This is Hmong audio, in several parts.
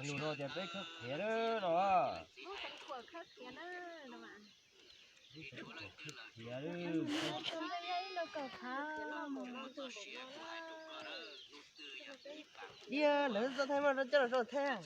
Lus no tias peb khawb qhiav lawm no. Diag lawv txoj thaij mas rau coj los sau thaij.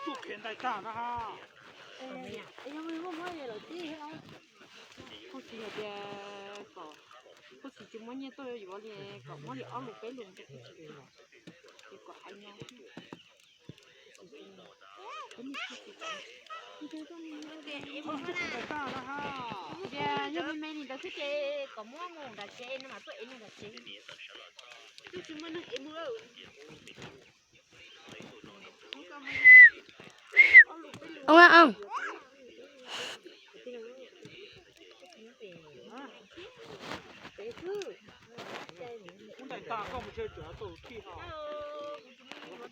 Tub khiav ntais tag na ha. Kuv txiv hais tias kom, kuv txiv tsis muab nyiaj tuaj yuav li, kom muab li ob lus peb lus, ces kom hais no. Tias yog me me li ntawd xwb ces kom muab mus nram tsev no mas tuaj ev mus nram tsev. Ua, ua. Ub, ntais tag koj mus tseg tsuav tau thij ho. Ces ho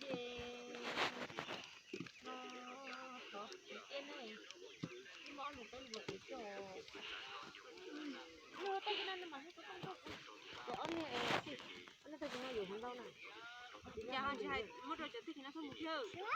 tsis hais muab rau cov twg no txhob mus thiab.